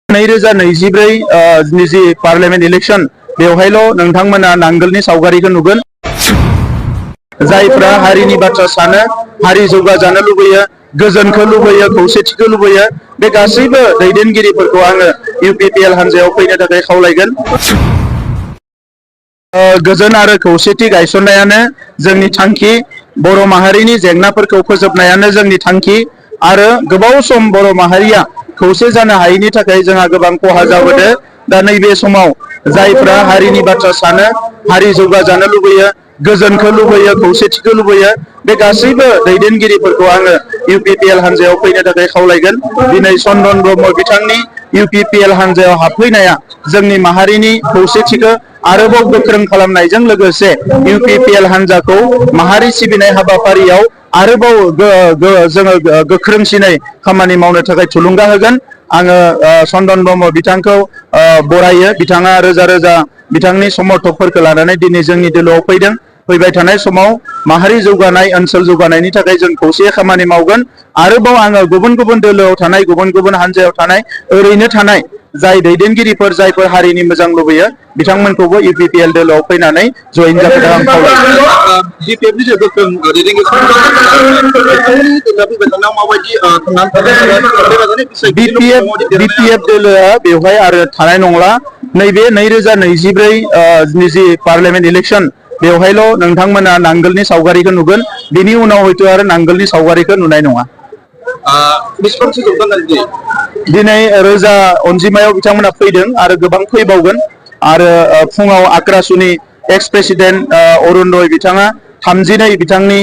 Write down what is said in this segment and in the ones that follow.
2024 जि parliament election बेवहायल' नोंथांमोना नांगोलनि सावगारिखौ नुगोन जायफ्रा हारिनि बाथ्रा सानो हारि जौगाजानो लुबैयो गोजोनखौ लुबैयो खौसेथिखौ लुबैयो बे गासैबो दैदेनगिरिफोरखौ आङो UPPL हानजायाव फैनो थाखाय खावलायगोन। गोजोन आरो खौसेथि गायसननायानो जोंनि थांखि बर' माहारिनि जेंनाफोरखौ फोजोबनायानो जोंनि थांखि आरो गोबाव सम बर' माहारिया खौसे जानो हायैनि थाखाय जोंहा गोबां खहा जाबोदों। दा नैबे समाव जायफ्रा हारिनि बाथ्रा सानो हारि जौगाजानो लुबैयो गोजोनखौ लुबैयो खौसेथिखौ लुबैयो बे गासैबो दैदेनगिरिफोरखौ आङो UPPL हानजायाव फैनो थाखाय खावलायगोन। दिनै चन्दन ब्रह्म बिथांनि UPPL हानजायाव हाबफैनाया जोंनि माहारिनि खौसेथिखौ आरोबाव गोख्रों खालामनायजों लोगोसे UPPL हानजाखौ माहारि सिबिनाय हाबाफारियाव आरोबाव जोङो गोख्रोंसिनै खामानि मावनो थाखाय थुलुंगा होगोन। आङो चन्दन ब्रह्म बिथांखौ बरायो। बिथाङा रोजा रोजा बिथांनि समर्थकफोरखौ लानानै दिनै जोंनि दोलोआव फैदों। फैबाय थानाय समाव माहारि जौगानाय ओनसोल जौगानायनि थाखाय जों खौसे खामानि मावगोन। आरोबाव आङो गुबुन गुबुन दोलोआव थानाय गुबुन गुबुन हानजायाव थानाय ओरैनो थानाय जाय दैदेनगिरिफोर जायफोर हारिनि मोजां लुबैयो बिथांमोनखौबो UPPL दोलोआव फैनानै जयेन जाफैनो आं खावलायो। BPF दोलोआ बेवहाय आरो थानाय नंला। नैबे 2024 जि पार्लियामेंट इलेक्शन बेवहायल' नोंथांमोना नांगोलनि सावगारिखौ नुगोन। बिनि उनाव हयथ' आरो नांगोलनि सावगारिखौ नुनाय नङा। दिनै रोजा अनजिमायाव बिथांमोना फैदों आरो गोबां फैबावगोन। आरो फुङाव आक्रासुनि एक्स प्रेसिडेन्ट अरुणदय बिथाङा 32 बिथांनि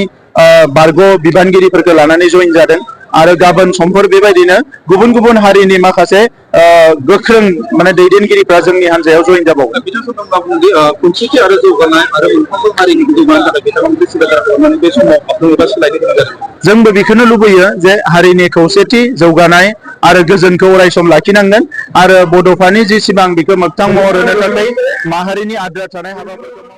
बारग' बिबानगिरिफोरखौ लानानै जयेन जादों। आरो गाबोन समफोर बेबायदिनो गुबुन गुबुन हारिनि माखासे गोख्रों माने दैदेनगिरिफ्रा जोंनि हानजायाव जयेन जाबावगोन। खौसेथि आरो जौगानाय आरो मोनफ्रोमबो हारिनि जौगानायनि थाखाय बिथांमोनखौ सिगां खालामनानै बे समाव एबा सोलायनो गोनां जादों। जोंबो बेखौनो लुबैयो जे हारिनि खौसेथि जौगानाय आरो गोजोनखौ अरायसम लाखिनांगोन आरो बड'फानि जि सिमां बेखौ मोगथां महर होनो थाखाय माहारिनि आद्रा थानाय हाबाफोरखौ